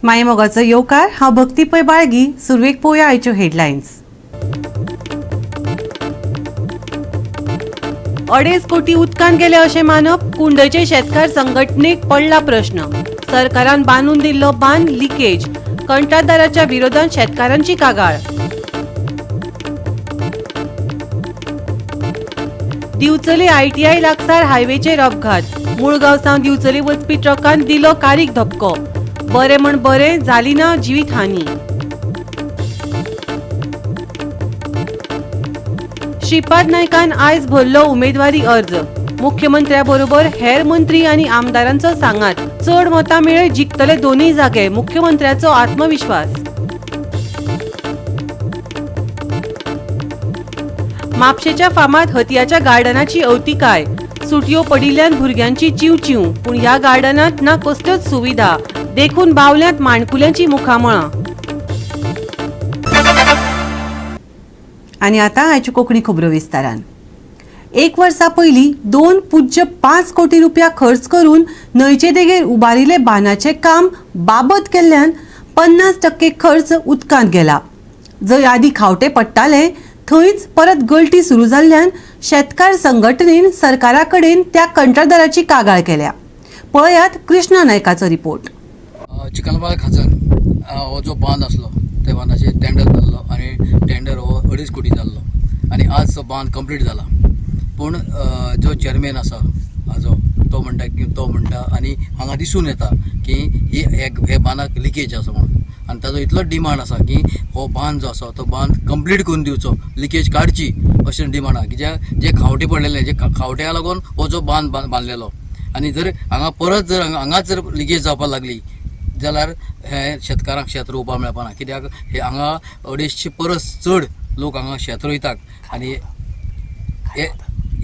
मायमोगाचो येवकार. हांव भक्ती पै बाळगी. सुरवेक पळोवया आयच्यो हेडलायन्स. 2.5 कोटी उदकांत गेले अशें मानप कुंडयचे शेतकार संघटनेक पडला प्रश्न. सरकारान बांदून दिल्लो बांद लिकेज, कंत्राटदाराच्या विरोधात शेतकारांची कागाळ. दिवचले आयटीआय लागसार हायवेचेर अपघात. मुळगांव सावन दिवचले वचपी ट्रकान दिलो कारीक धपको. बरें म्हण बरें जाली ना जिवीत हानी. श्रीपाद नायकान आयज भरलो उमेदवारी अर्ज. मुख्यमंत्र्या बरोबर हेर मंत्री आनी आमदारांचो सांगात. चड मतां मेळय जिखतले दोनूय जागे, मुख्यमंत्र्याचो आत्मविश्वास. म्हापशेच्या फामाद हतयाच्या गार्डनाची अवतिकाय. सुटयो पडिल्ल्यान भुरग्यांची चिंव चिंव, पूण ह्या गार्डनांत ना कसल्योच सुविधा, देखून बावल्यांत माणकुल्यांची मुखामळां. आनी आतां आयच्यो कोंकणी खबरो विस्तारान. एक वर्सा पयलीं 2.5 कोटी रुपया खर्च करून न्हंयचे देगेर उबारिल्ले बांदाचें काम बाबत केल्ल्यान 50% खर्च उदकांत गेला. जंय आदीं खावटे पडटाले थंयच परत गळटी सुरू जाल्ल्यान शेतकार संघटनेन सरकारा कडेन त्या कंत्राटदाराची कागाळ केल्या. पळयात कृष्णा नायकाचो रिपोर्ट. चिखलमाल खाजन हो जो बांद आसलो, त्या बांदाचेर टेंडर जाल्लो आनी टेंडर हो 2.5 कोटी जाल्लो आनी आज तो बांद कंप्लीट जाला. पूण जो चेअरमॅन आसा हाजो, तो म्हणटा की, तो म्हणटा आनी हांगा दिसून येता की ही हे बांदाक लिकेज आसा म्हणून. आनी ताजो इतलो डिमांड आसा की हो बांद जो आसा तो बांद कंप्लीट करून दिवचो, लिकेज काडची अशें डिमांड आसा. कित्याक जे खावटे पडलेले, जे खावट्या लागून हो जो बांद बांदलेलो आनी जर हांगा परत जर हांगाच जर लिकेज जावपाक लागली जाल्यार हे शेतकारांक शेत रोवपाक मेळपाना. कित्याक हे हांगा 250 परस चड लोक हांगा शेत रोयतात आनी हे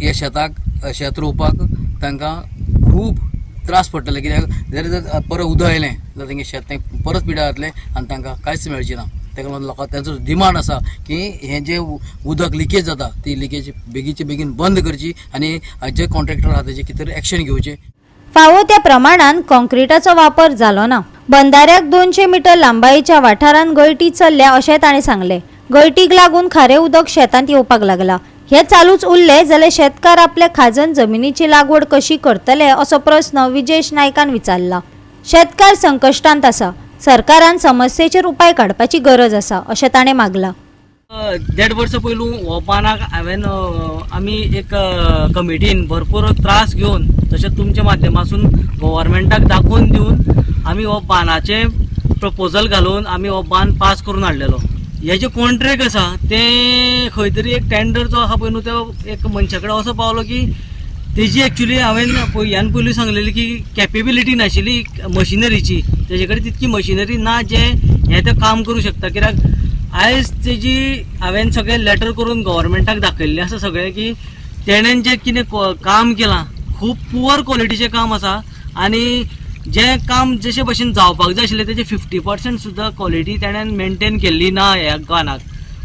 हे शेताक शेत रोवपाक तांकां खूब त्रास पडटले. कित्याक जर जर परत उदक आयलें जाल्यार तेंगे शेत तें परत पिड्यार जातलें आनी तांकां कांयच मेळचें ना. ताका लागून लोकां तेंचो डिमांड आसा की हें जें उदक लिकेज जाता ती लिकेज बेगीचे बेगीन बंद करची आनी जे कॉन्ट्रॅक्टर आहा तेजे कितें तरी एक्शन घेवचें. फावो त्या प्रमाणान कॉन्क्रिटाचो वापर जालो ना. बंदाऱ्याक 200 मिटर लांबायेच्या वाठारांत गळटी चल्ल्या अशें ताणें सांगलें. गळटीक लागून खारें उदक शेतांत येवपाक लागला. हें चालूच उरलें जाल्यार शेतकार आपल्या खाजन जमिनीची लागवड कशी करतले असो प्रस्न विजेश नायकान विचारला. शेतकार संकश्टांत आसा. सरकारान समस्येचेर उपाय काडपाची गरज आसा अशें ताणें मागलां. देड वर्सां पयलू हो बांदाक हांवें आमी एक कमिटीन भरपूर त्रास घेवन, तशेंच तुमच्या माध्यमासून गव्हर्मेंटाक दाखोवन दिवन, आमी हो बांदाचें प्रपोजल घालून आमी हो बांद पास करून हाडलेलो. हे जे कॉन्ट्रॅक्ट आसा तें खंय तरी एक टेंडर जो आसा पळय न्हू, तो एक मनशा कडेन असो पावलो की तेजी एक्चुली हांवें ह्यान पयलू सांगलेली की कॅपेबिलिटी नाशिल्ली मशिनरीची. तेजे कडेन तितकी मशिनरी ना जे हें तें काम करूं शकता. कित्याक आयज तेजी हांवें सगळें लेटर करून गव्हर्मेंटाक दाखयल्लें आसा सगळें की तेणेन जें कितें काम केलां, खूब पुवर क्वॉलिटीचें काम आसा आनी जें काम जशे भशेन जावपाक जाय आशिल्लें तेजें 50% सुद्दां क्वॉलिटी तेणेन मेनटेन केल्ली ना ह्या बांदाक.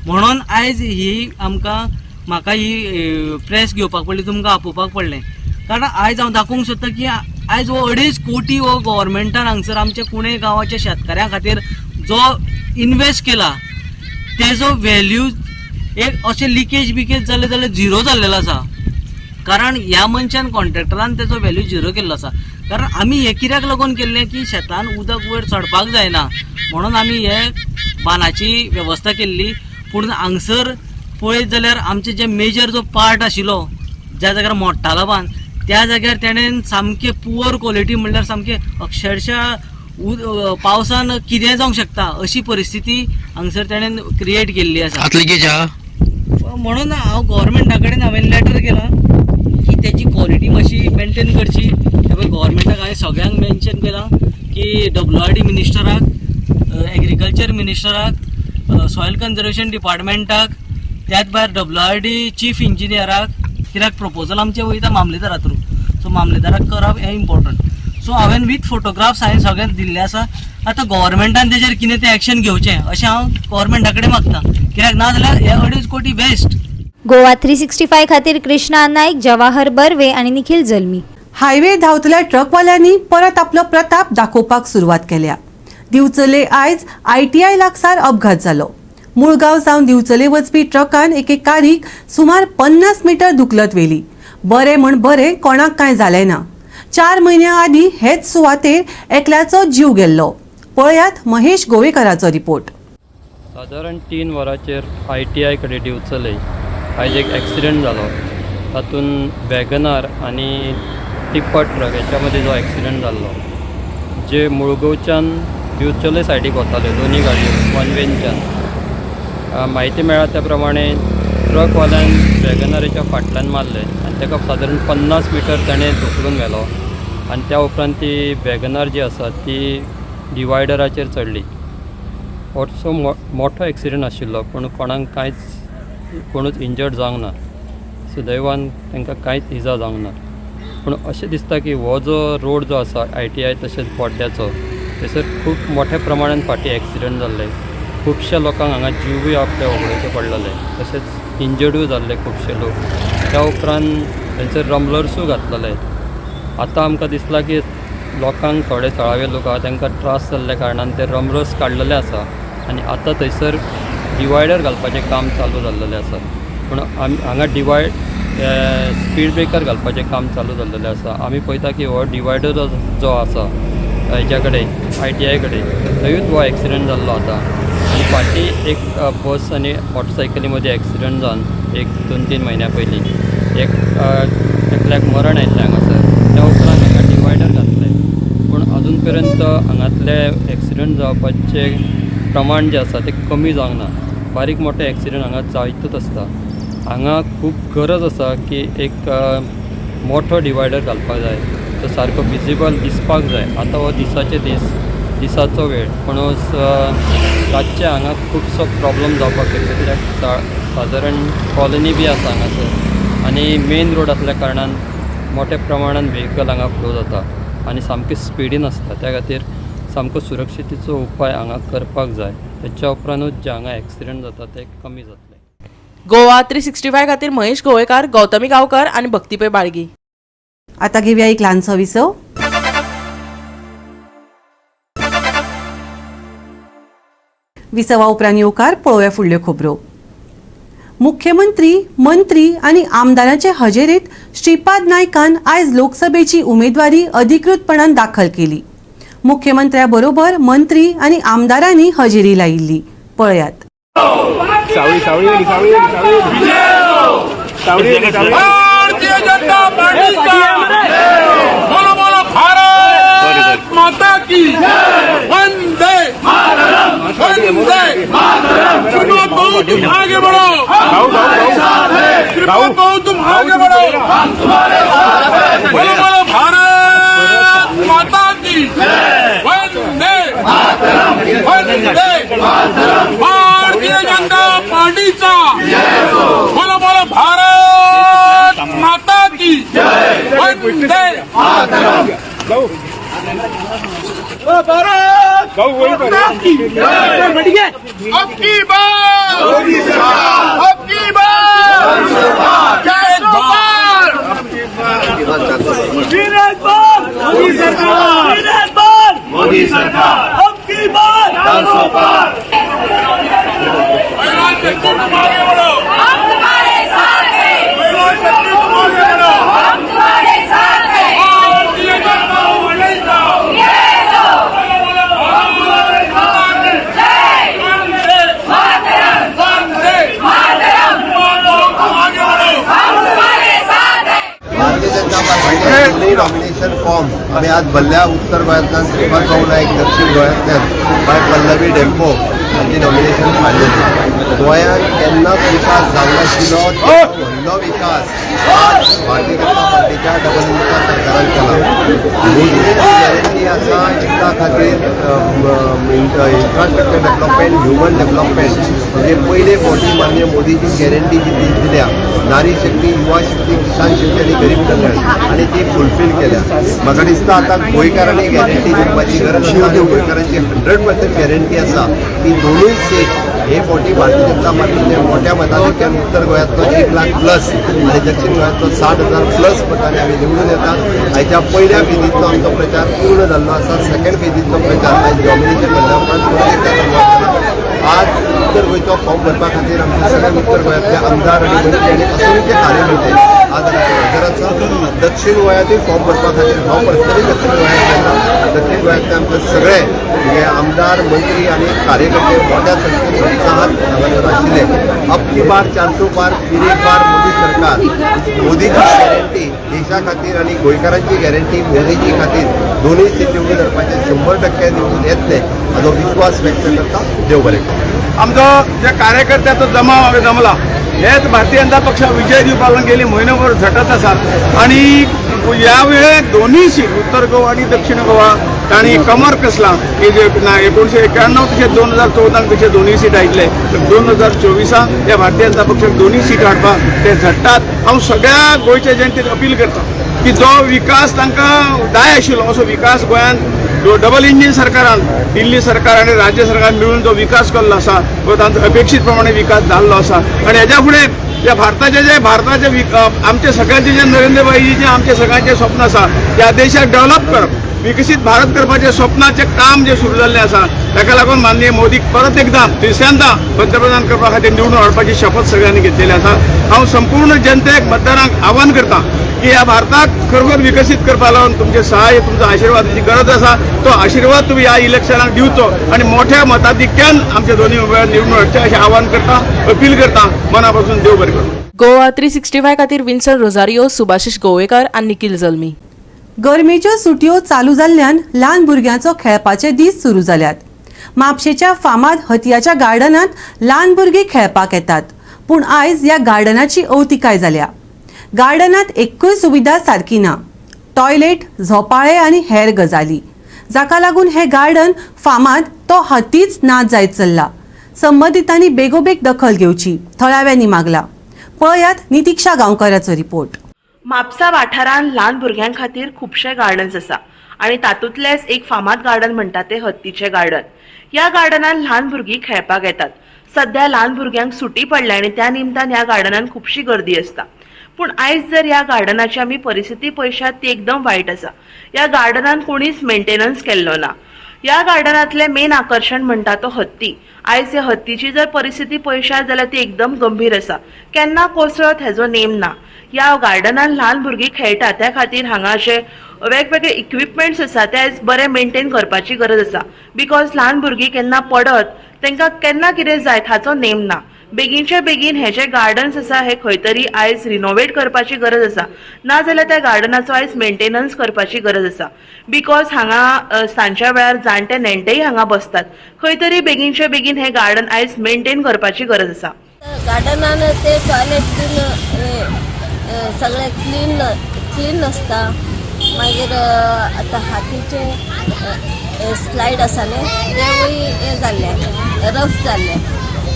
म्हणून आयज ही आमकां म्हाका ही प्रेस घेवपाक पडली, तुमकां आपोवपाक पडलें. कारण आयज हांव दाखोवंक सोदतां की आयज हो 2.5 कोटी हो गव्हर्मेंटान हांगसर आमच्या कुणे गांवाच्या शेतकाऱ्यां खातीर जो इनवेस्ट केला तेजो व्हॅल्यू एक अशें लिकेज बिकेज जालें जाल्यार झिरो जाल्लेलो आसा. कारण ह्या मनशान, कॉन्ट्रॅक्टरान तेजो व्हॅल्यू झिरो केल्लो आसा. कारण आमी हें कित्याक लागून केल्लें की शेतान उदक वयर चडपाक जायना म्हणून आमी हे बांदाची वेवस्था केल्ली. पूण हांगसर पळयत जाल्यार आमचे जे मेजर जो पार्ट आशिल्लो, ज्या जाग्यार मोडटालो बांद, त्या जाग्यार तेणेन सामकें पुवर क्वॉलिटी, म्हणल्यार सामकें अक्षरशा पावसान कितेंय जावंक शकता अशी परिस्थिती हांगसर तेणेन क्रिएट केल्ली आसा. आतां लिकेज आहा. म्हणून हांव गव्हर्मेंटा कडेन हांवें लेटर केला की तेजी क्वॉलिटी मातशी मेनटेन करची. हे पळय, गव्हर्मेंटाक हांवें सगळ्यांक मेन्शन केलां की डब्ल्यू आर डी मिनिस्टराक, एग्रीकल्चर मिनिस्टराक, सॉयल कन्जर्वेशन डिपार्टमेंटाक, त्याच भायर डब्ल्यू आर डी चीफ इंजिनियराक. कित्याक प्रपोजल आमचें वयता मामलेदारा थ्रू, सो मामलेदाराक करप हें इम्पॉर्टंट. सो हांवें विथ फोटोग्राफ्स हांवें सगळें दिल्लें आसा. आतां गव्हर्मेंटान तेजेर कितें तें एक्शन घेवचें अशें हांव गव्हर्मेंटा कडेन मागता. कित्याक ना जाल्यार हे 2.5 कोटी वेस्ट. गोवा 365 खातीर कृष्णा नाईक, जवाहर बर्वे आणि निखिल जल्मी. हायवे धांवतल्या ट्रकवाल्यांनी परत आपलो प्रताप दाखोवपाक सुरवात केल्या. दिवचले आयज आयटीआय लागसार अपघात जालो. मुळगांव सावन दिवचले वचपी ट्रकान एके कारीक सुमार 50 मिटर धुकलत व्हेली. बरें म्हण बरें कोणाक कांय जालें ना. 4 म्हयन्यां आदीं हेच सुवातेर एकल्याचो जीव गेल्लो. पळयात महेश गोवेकराचो रिपोर्ट. सादारण 3 वरांचेर ITI कडेन दिवचले आयज एक एक्सिडंट जालो. तातूंत वॅगनार आनी टिप्पर ट्रक हेच्या मदीं जो एक्सिडंट जाल्लो, जे मुळगांवच्यान दिवचले सायडीक वताले दोनूय गाडयो वन वेनच्यान. म्हायती मेळ्ळा त्या प्रमाणे ट्रकवाल्यान वॅगनाराच्या फाटल्यान मारलें आनी ताका सादारण 50 मिटर ताणें धुकलून व्हेलो आनी त्या उपरांत ती वॅगनार जी आसा ती डिवायडराचेर चडली. होसो मोठो एक्सिडंट आशिल्लो, पूण कोणाक कांयच कोणूच इंजर्ड जावंक ना. सुदैवान तांकां कांयच इजा जावंक ना. पूण अशें दिसता की हो जो रोड जो आसा ITI तशेंच बोड्ड्याचो, थंयसर खूब मोठ्या प्रमाणान फाटीं एक्सिडंट जाल्ले. खुबश्या लोकांक हांगा जिवूय आपले वगडोवचे पडलेले, तशेंच इंजर्डूय जाल्ले खुबशे लोक. त्या उपरांत थंयसर रम्बलर्सूय घातलेले. आतां आमकां दिसलां की लोकांक थोडे थळावे लोक आहा तांकां त्रास जाल्ल्या कारणान ते रम्बलर्स काडलेले आसा आनी आतां थंयसर डिवायडर घालपाचें काम चालू जाल्लेलें आसा. पूण आमी हांगा स्पीड ब्रेकर घालपाचें काम चालू जाल्लेलें आसा. आमी पळयता की हो डिवायडर जो आसा हेच्या कडेन ITI कडेन थंयूच हो एक्सिडंट जाल्लो आतां. आनी फाटीं एक बस आनी मोटरसायकली मदीं एक्सिडंट जावन 1-2-3 म्हयन्या पयलीं एकल्याक मरण आयिल्लें हांगासर. त्या उपरांत हांगा डिवायडर घातले, पूण अजून पर्यंत हांगातले एक्सिडंट जावपाचें प्रमाण जें आसा तें कमी जावंक ना. बारीक मोठे एक्सिडंट हांगा जायतच आसता. हांगा खूब गरज आसा की एक मोठो डिवायडर घालपाक जाय, तो सारको विजिबल दिसपाक जाय. आतां हो दिसाचे दिसाचो वेळ, पूण रातचे हांगा खुबसो प्रॉब्लम जावपाक शकता, कित्याक सादारण कॉलनी बी आसा हांगासर आनी मेन रोड आसल्या कारणान मोठ्या प्रमाणान व्हेकल हांगा फ्लो जाता आनी सामकी स्पिडीन आसता. त्या खातीर सामको सुरक्षितेचो उपाय हांगा करपाक जाय. तेच्या उपरांतूच जे हांगा एक्सिडंट जाता ते कमी जातले. गोवा 365 खातीर महेश गोवेकार, गौतमी गांवकर आनी भक्ती पै बाळगी. आता घेऊया एक ल्हानसो विसव. विसवा उपरांत येवकार पळोवया फुडल्यो खबरो. मुख्यमंत्री, मंत्री आनी आमदारांचे हजेरीत श्रीपाद नायकान आयज लोकसभेची उमेदवारी अधिकृतपणान दाखल केली. मुख्यमंत्र्या बरोबर मंत्री आनी आमदारांनी हजेरी लायिल्ली. पळयात. भारतीय जनता पार्टी बोलो बोलो भारत माता की वंदे वंदे. श्रीमान बहु तुम आगे बढ़ो, श्रीमान बहु तुम आगे बढ़ो, बोलो बोलो भारत माता की वंदे वंदे. भारतीय जनता पार्टीचा बोलो बोलो भारत माता की वंदे. अब की बार, अब की बार, जय बार. मोदी सरकार, अब की बार 400 पार. महिला शक्ति तुम आगे बढ़ो, महिला शक्ति तुम आगे बढ़ो, भारतीय जनता पार्टीचा वंदे वंदे. तुम आगे बढ़ो. भारतीय जनता पार्टीचे दोन्ही नॉमिनेशन फॉर्म आमी आज भरल्या. उत्तर गोंयांतल्यान श्रीपाद भाऊ नायक, दक्षिण गोंयांतल्यान बाय पल्लवी डेम्पो हांची नॉमिनेशन फायलेली. गोंयांत केन्नाच विकास जावनाशिल्लो तो व्हडलो विकास आज भारतीय जनता पार्टीच्या डबल इंजिनच्या सरकारान केला. मोदीची गॅरंटी आसा एका खातीर इन्फ्रास्ट्रक्चर डेव्हलपमेंट, ह्युमन डेव्हलपमेंट. म्हणजे पयले फावटी माननीय मोदीजी गॅरंटी जी दिल्या, नारी शक्ती, युवा शक्ती, किसान शक्ती आनी गरीब कल्याण, आनी ती फुलफील केल्या. म्हाका दिसता आतां गोंयकारांनी गॅरंटी दिवपाची गरज आसा आनी गोंयकारांची 100% गॅरंटी आसा की दोनूय सीट हे फावटी भारतीय जनता पार्टीचे मोठ्या मताधिक्यान उत्तर गोंयांतलो 1 लाख प्लस आनी दक्षिण गोंयांतलो 60,000 प्लस मतांनी आमी निवडून येतात. आयच्या पयल्या फेजींतलो आमचो प्रचार पूर्ण जाल्लो आसा. सेकंड फेजींतलो प्रचार आयज नॉमिनेशन भरल्या उपरांत परत एकदा सुरवात जाला. आज उत्तर गोंयचो फॉर्म भरपा खातीर आमचे सगळे उत्तर गोंयांतले आमदार आनी मंत्री आनी असंख्य कार्यकर्ते आज आमचे हजर आसा. दक्षिण गोंयांतूय फॉर्म भरपा खातीर हांव पर्सनली दक्षिण गोंयांत गेला. दक्षिण गोंयांतले आमचे सगळे हे आमदार, मंत्री आनी कार्यकर्ते मोठ्या संख्येन उत्साहात हांगासर आशिल्ले. अब की बार 400 पार, फिर एक बार मोदी सरकार. मोदीची गॅरंटी देशा खातीर आनी गोंयकारांची गॅरंटी मोदीजी खातीर दोनूय सीट निवडून हाडपाचे 100% निवडून येतले हाजो विश्वास व्यक्त करता. देव बरें करूं. आमचो जे कार्यकर्त्याचो जमाव हांवें जमला हेच भारतीय जनता पक्ष विजय दिवपाक लागून गेली म्हयनोभर झटत आसात आनी ह्या वेळे दोनूय सीट उत्तर गोवा आनी दक्षिण गोवा तांणी कमर कसला की जे 1991 तशें 2014 तशें दोनूय सीट आयिल्ले तर 2024 ह्या भारतीय जनता पक्षाक दोनूय सीट हाडपाक ते झट्टात. हांव सगळ्या गोंयच्या जनतेक अपील करता की जो विकास तांकां जाय आशिल्लो असो विकास गोंयांत डबल इंजीन सरकारान, दिल्ली सरकार आनी राज्य सरकार मेळून जो विकास केल्लो आसा तो तांचो अपेक्षीत प्रमाणे विकास जाल्लो आसा. आनी हेज्या फुडें ह्या भारताचे जे आमचे सगळ्यांचे जे नरेंद्र भाईजीचे आमचे सगळ्यांचे स्वप्न आसा ह्या देशाक डेव्हलप करप, विकसीत भारत करपाचे स्वप्नाचें काम जें सुरू जाल्लें आसा ताका लागून माननीय मोदीक परत एकदां तिसऱ्यांदा पंतप्रधान करपा खातीर निवडून हाडपाची शपथ सगळ्यांनी घेतलेली आसा. हांव संपूर्ण जनतेक, मतदारांक आव्हान करता की ह्या भारताक खरोखर विकसीत करपा लागून तुमचे सहाय्य, तुमचो आशिर्वादाची गरज आसा. तो आशिर्वाद तुमी ह्या इलेक्शनाक दिवचो आनी मोठ्या मताधिक्यान आमचे दोनूय उमेदवार निवडून हाडचे अशें आव्हान करता, अपील करता. मना पासून देव बरें करूं. गोवा 365 खातीर विन्सन रोजारियो, सुभाषिश गोवेकर आनी निखिल जल्मी. गरमेच्यो सुटयो चालू जाल्ल्यान ल्हान भुरग्यांचो खेळपाचे दीस सुरू जाल्यात. म्हापशेच्या फामाद हतयाच्या गार्डनांत ल्हान भुरगीं खेळपाक येतात, पूण आयज ह्या गार्डनाची अवतिकाय जाल्या. गार्डनांत एक्कूय सुविधा सारकी ना, टॉयलेट, झोपाळे आनी हेर गजाली, जाका लागून हें गार्डन फामाद तो हतीच ना जायत चल्ला. संबंदितांनी बेगोबेग दखल घेवची, थळाव्यांनी मागला. पळयात नितिक्षा गांवकाराचो रिपोर्ट. म्हापसा वाठारांत ल्हान भुरग्यां खातीर खुबशे गार्डन्स आसा आनी तातूंतलेंच एक फामाद गार्डन म्हणटा तें हत्तीचें गार्डन. ह्या गार्डनान ल्हान भुरगीं खेळपाक येतात. सद्या ल्हान भुरग्यांक सुटी पडल्या आनी त्या निमतान ह्या गार्डनान खुबशी गर्दी आसता. पूण आयज जर ह्या गार्डनाची आमी परिस्थिती पळयशात ती एकदम वायट आसा. ह्या गार्डनान कोणीच मेंटेनन्स केल्लो ना. ह्या गार्डनांतलें मेन आकर्शण म्हणटा तो हत्ती. आयज ह्या हत्तीची जर परिस्थिती पळयशात जाल्यार ती एकदम गंभीर आसा. केन्ना कोसळत हेजो नेम ना. ह्या गार्डनान ल्हान भुरगीं खेळटा त्या खातीर हांगा अशे वेगवेगळे इक्विपमेंट्स आसा ते आयज बरे मेंटेन करपाची गरज आसा. Because ल्हान भुरगीं केन्ना पडत, तांकां केन्ना कितें जायत हाचो नेम ना. बेगीनच्या बेगीन हे जे गार्डन्स आसा हे खंय तरी आयज रिनोवेट करपाची गरज आसा, नाजाल्यार त्या गार्डनाचो आयज मेंटेनन्स करपाची गरज आसा. Because हांगा सांजच्या वेळार जाणटे नेणटेय हांगा बसतात. खंय तरी बेगीनच्या बेगीन हे गार्डन आयज मेंटेन करपाची गरज आसा. गार्डनान ते टॉयलेट बीन सगळें क्लीन क्लीन नासता. मागीर आतां हातीचे स्लायड आसा न्ही, तेवूय हें जाल्ले, रफ जाल्ले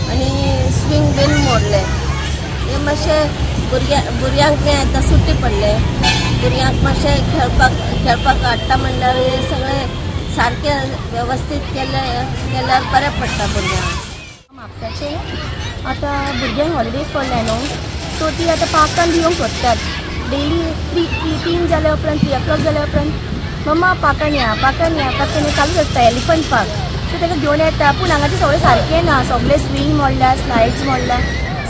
आनी स्विंग बीन मोडले. हे मातशें भुरग्यांक न्ही आतां सुटी पडले, भुरग्यांक मातशें खेळपाक खेळपाक हाडटा म्हणल्यार हे सगळें सारकें वेवस्थीत केलें केल्यार बरें पडटा भुरग्यांक. म्हापसाचे आतां भुरग्यांक हॉलिडेज पडल्या न्हू, सो ती आतां पार्कान बी येवंक सोदतात. डेली थ्री 3 जाल्या उपरांत, 3 o'clock जाल्या उपरांत, मम्मा पार्कान या, पार्कान या, पार्कान या चालूच आसता. एलिफंट पार्क, सो ताका घेवन येता. पूण हांगाचें सगळें सारकें ना. सगळे स्विंग मोडल्या, स्लायड्स मोडल्या,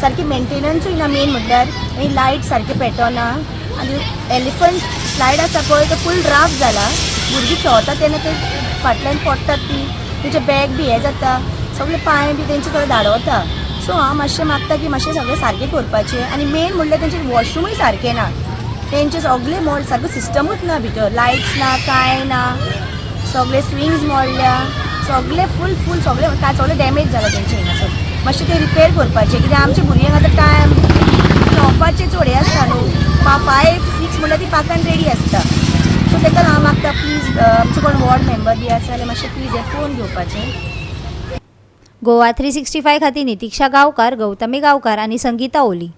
सारकी मेंटेनन्सूय ना मेन म्हटल्यार, आनी लायट सारके पेटना. आनी एलिफंट स्लायड आसा पळय, तो फूल राफ जाला. भुरगीं खेळता तेन्ना ते फाटल्यान पडटात, ती तेंचे बॅग बी हें जाता, सगळे पांय बी तेंचे सगळे धाडवता. सो हांव मातशें मागता की मातशें सगळें सारकें करपाचें. आनी मेन म्हणल्यार तेंचे वॉशरुमूय सारकें ना. तेंचे सगळे मोड, सारको सिस्टमूच ना भितर, लायट्स ना, कांय ना, सगळे स्विंग्स मोडल्या, सगळे फूल फूल सगळे काय सगळे डॅमेज जाला तेंचे हिंगासर. मातशें ते रिपेर करपाचें, कित्याक आमच्या भुरग्यांक आतां टायम खेळपाचें चड हें आसता न्हू, 5 6 म्हणल्यार ती पार्कान रेडी आसता. सो ताका हांव मागता, प्लीज आमचो कोण वॉर्ड मेंबर बी आसा जाल्यार मातशें प्लीज हें पळोवन घेवपाचें. गोवा 365 खातीर नितिक्षा गांवकार, गौतमी गांवकार आनी संगीता ओली.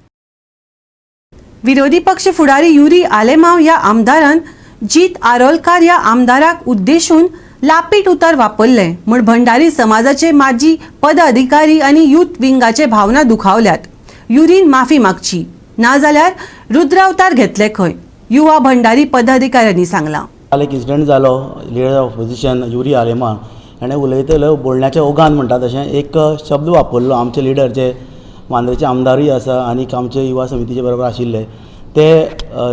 विरोधी पक्ष फुडारी युरी आलेमाव ह्या आमदारान जीत आरोलकार ह्या आमदाराक उद्देशून लापीट उतर वापरलें म्हूण भंडारी समाजाचे माजी पदाधिकारी आनी यूथ विंगाचे भावना दुखावल्यात. युरीन माफी मागची नाजाल्यार रुद्रावतार घेतले खंय, युवा भंडारी पदाधिकाऱ्यांनी सांगलां. काल एक इन्सिडंट जालो, लिडर ऑफ ऑपोजिशन युरी आलेमा हेणें उलयतलो बोलण्याच्या ओघान म्हणटा तशें एक शब्द वापरलो. आमचे लिडर जे मांद्रेचे आमदारूय आसा आनी आमचे युवा समितीचे बरोबर आशिल्ले ते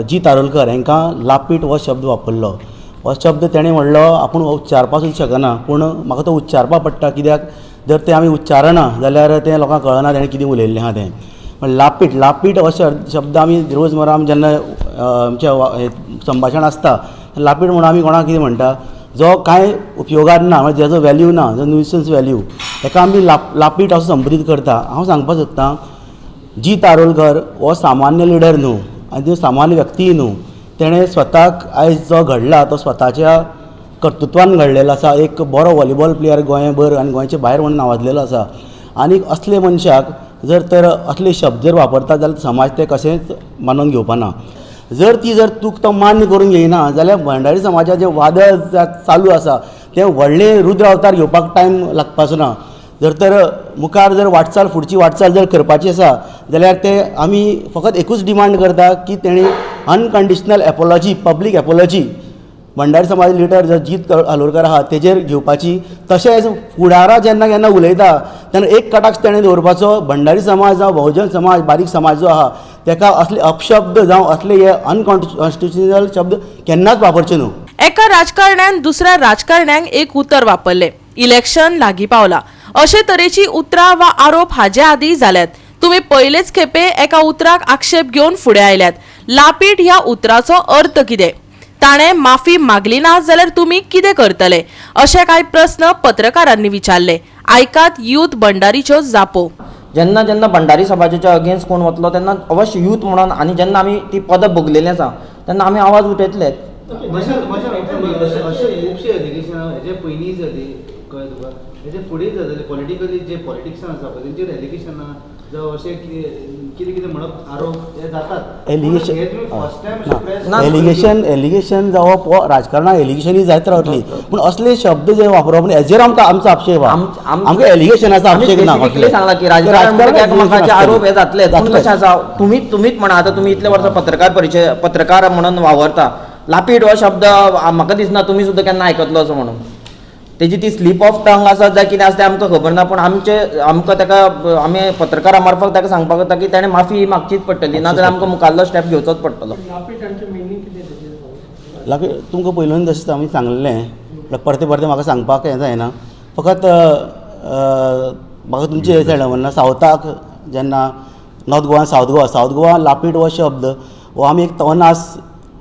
जी तारोलकर हांकां लापीट हो शब्द वापरलो. हो शब्द तेणें म्हणलो आपूण उच्चारपा सुद्दां शकना, पूण म्हाका तो उच्चारपा पडटा, कित्याक जर तें आमी उच्चारना जाल्यार तें लोकांक कळना तेणें कितें उलयल्लें आसा तें. पण लापीट लापीट हो शब्द आमी रोजमर्रा आमी जेन्ना आमचें संभाशण आसता लापीट म्हणून आमी कोणाक कितें म्हणटा, जो कांय उपयोगार ना, म्हणजे जेजो वेल्यू ना, जो न्युसन्स वेल्यू, हेका आमी लापीट असो संबोधीत करता. हांव सांगपाक सोदतां जी तारोलकर हो सामान्य लिडर न्हू आनी त्यो सामान्य व्यक्तीय न्हू. तेणें स्वताक आयज जो घडला तो स्वताच्या कर्तृत्वान घडलेलो आसा. एक बरो व्हॉलीबॉल प्लेयर गोंयभर आनी गोंयचे भायर म्हणून नांवाजलेलो आसा आनी असले मनशाक जर तर असले शब्द जर वापरता जाल्यार समाज ते कशेंच मानून घेवपा ना. जर ती जर चूक तो मान्य करून घेयना जाल्यार भंडारी समाजाचें वादळ चालू आसा तें व्हडलें रुद्र अवतार घेवपाक टायम लागपाचो ना. जर तर मुखार जर वाटचाल फुडची वाटचाल जर करपाची आसा जाल्यार ते आमी फकत एकूच डिमांड करता की तेणी unconditional apiology, public apiology Bhandari समाज लिडर जो जीत आलोरकर आहा तेजेर घेवपाची. तशेंच फुडारा जेन्ना केन्ना उलयता तेन्ना एक कटाक्ष तेणें दवरपाचो, भंडारी समाज जावं बहुजन समाज बारीक समाज जो आहा तेका असले अपशब्द जावं असले हे अनकॉन्स्टिट्युशनल शब्द केन्नाच वापरचे न्हू. एका राजकारण्यान दुसऱ्या राजकारण्यांक एक उतर वापरले, इलेक्शन लागीं पावला अशे तरेची उतरां वा आरोप हाजे आदीं जाल्यात. तुमी पयलेच खेपे एका उतराक आक्षेप घेवन फुडें आयल्यात. लापीट ह्या उतराचो अर्थ कितें, ताणें माफी मागली ना जाल्यार तुमी कितें करतले, अशे कांय प्रस्न पत्रकारांनी विचारले. आयकात यूथ भंडारीच्यो जापो. जेन्ना जेन्ना भंडारी समाजाच्या अगेन्स्ट कोण वतलो तेन्ना अवश्य यूथ म्हणून आनी जेन्ना आमी ती पदां भोगलेलीं आसा तेन्ना आमी आवाज उठयतले. एलिगेशन एलिगेशन जावप हो राजकारणाक एलिगेशनूय जायत रावतली, पूण असले शब्द जे वापरप हेजेर आमकां आमचो आक्षेप आहा. आमकां एलिगेशनाचो आक्षेप ना. सांगला की राजकारणाचे आरोप हे जातले, पूण कशें आसा तुमीच म्हणा आतां तुमी इतले वर्सां पत्रकार परिचय पत्रकार म्हणून वावरता, लापीट हो शब्द म्हाका दिसना तुमी सुद्दां केन्ना आयकतलो असो म्हणून. तेजी ती स्लीप ऑफ टंग आसा जाय कितें आसा तें आमकां खबर ना, पूण आमचे आमकां ताका आमी पत्रकारा मार्फत ताका सांगपाक जाता की ताणें माफी मागचीच पडटली, ना जाल्यार आमकां मुखाल्लो स्टेप घेवचोच पडटलो. लापीट तुमकां पयलून जशें आमी सांगलें परतें परतें म्हाका सांगपाक हें जायना, फकत म्हाका तुमचें हें जाणा म्हणना सावथाक जेन्ना north Goa south Goa, south Goa लापीट हो शब्द हो आमी एक तवनास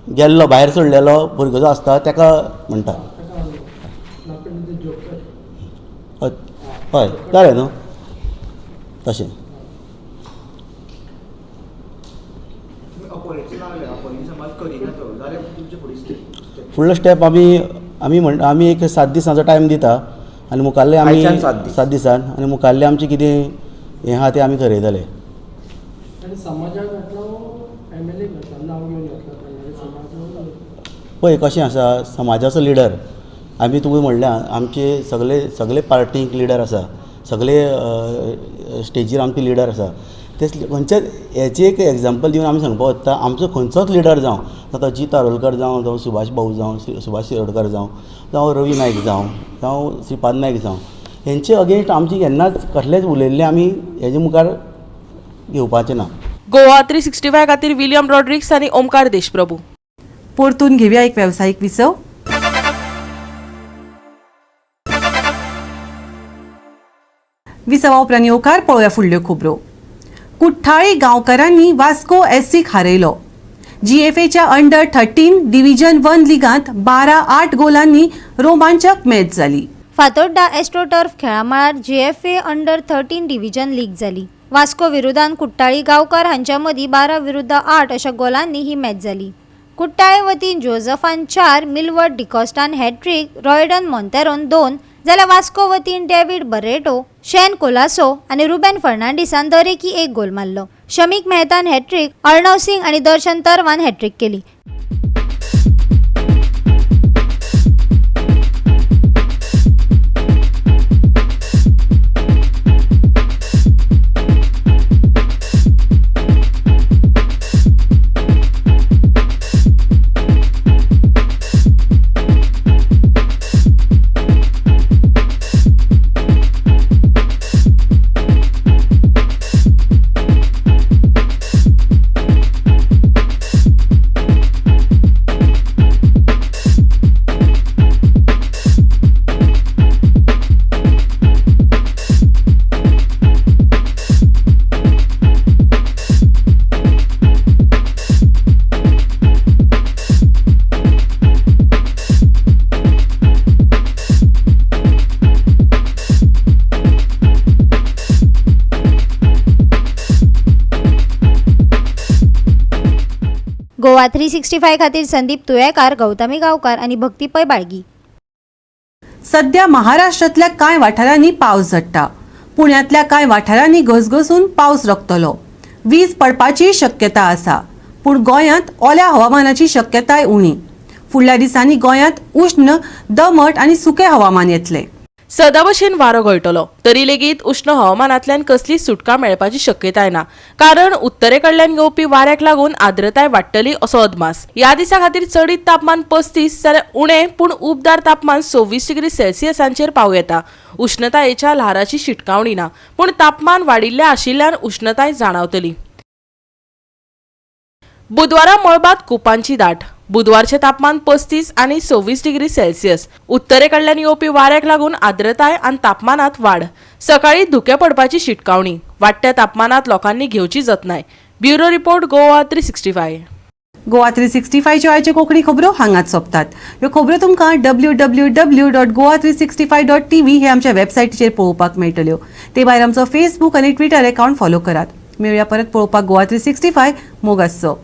गेल्लो भायर सोडलेलो भुरगो जो आसता ताका म्हणटा. हय जालें न्हू तशें. फुडलो स्टेप आमी आमी म्हण आमी एक 7 दिसांचो टायम दिता आनी मुखाल्ले आमी 7 दिसान आनी मुखाल्ले आमचें कितें हें आहा तें आमी थरयतले. पळय कशें आसा समाजाचो लिडर आमी तुमकां म्हणल्या आमचे सगळे सगळे पार्टीक लिडर आसा, सगळे स्टेजीर आमचे लिडर आसा. ते खंयच्याच हेचें एक एग्जाम्पल दिवन आमी सांगपाक वता आमचो खंयचोच लिडर जावं, आतां जीत आरोलकर जावं, जावं सुभाष भाऊ जावं, सुभाष शिरोडकर जावं, जावं रवी नायक जावं, जावं श्रीपाद नायक जावं, हेंचे अगेन्स्ट आमची केन्नाच कसलेंच उलयल्लें आमी हेजे मुखार घेवपाचें ना. गोवा 365 खातीर विलियम रॉड्रिक्स आनी ओमकार देशप्रभू. परतून घेवया एक वेवसायीक विसव. विसवा उपरांत येवकार पळोवया फुडल्यो खबरो. कुठ्ठाळी गांवकारांनी वास्को एससीक हारयलो. जीएफएच्या अंडर 13 डिव्हिजन 1 लिगांत 12-8 गोलांनी रोमांचक मॅच जाली. फातोड्डा एस्ट्रोटर्फ खेळामळार जीएफए अंडर 13 डिव्हिजन लीग जाली. वास्को विरुद्धान कुठ्ठाळी गांवकार हांच्या मदीं 12-8 अशा गोलांनी ही मॅच जाली. कुठ्ठाळे वतीन जोजफान 4, मिलवर्ड डिकॉस्टान हॅट्रीक, रॉयडन मोंतेरोन 2 जाल्यार वास्को वतीन डेव्हिड बरेटो, शेन कोलासो आनी रुबेन फर्नांडीसान दरेकी 1 गोल मारलो. शमीक मेहतान हॅट्रीक, अर्णव सिंग आनी दर्शन तरवान हॅट्रीक केली. गोवा 365 खातीर संदीप तुयेकार, गौतमी गांवकार आनी भक्ती पै, बाळगी. सध्या महाराष्ट्रांतल्या कांय वाठारांनी पावस झडटा. पुण्यांतल्या कांय वाठारांनी घसघसून पावस रकतलो. वीज पडपाचीय शक्यता आसा. पूण गोंयांत ओल्या हवामानाची शक्यताय उणी. फुडल्या दिसांनी गोंयांत उश्ण, दमट आनी सुकें हवामान येतलें. सदां भशेन वारो गळटलो तरी लेगीत उश्ण हवामानांतल्यान कसलीच सुटका मेळपाची शक्यताय ना, कारण उत्तरे कडल्यान येवपी वाऱ्याक लागून आर्द्रताय वाडटली असो अदमास. ह्या दिसा खातीर चडीत तापमान 35 जाल्यार उणें पूण उबदार तापमान 26 डिग्री सेल्सियसांचेर पावूं येता. उश्णतायेच्या ल्हाराची शिटकावणी ना, पूण तापमान वाडिल्लें आशिल्ल्यान उश्णताय जाणावतली. बुधवारा मळबात कुपांची दाट. बुधवारचें तापमान 35 आनी 26 डिग्री सेल्सियस. उत्तरे कडल्यान येवपी वाऱ्याक लागून आर्द्रताय आनी तापमानात वाड. सकाळी धुकें पडपाची शिटकावणी. वाडट्या तापमानात लोकांनी घेवची जतनाय. Bureau report, Goa 365. Goa 365च्यो आयच्यो कोंकणी खबरो हांगाच सोंपतात. ह्यो खबरो तुमकां www.goa365.tv हे आमच्या वेबसायटीचेर पळोवपाक मेळटल्यो. ते भायर आमचो फेसबूक आनी ट्विटर अकाउंट फॉलो करात. मेळुया परत पळोवपाक गोवा 365. मोग आसचो.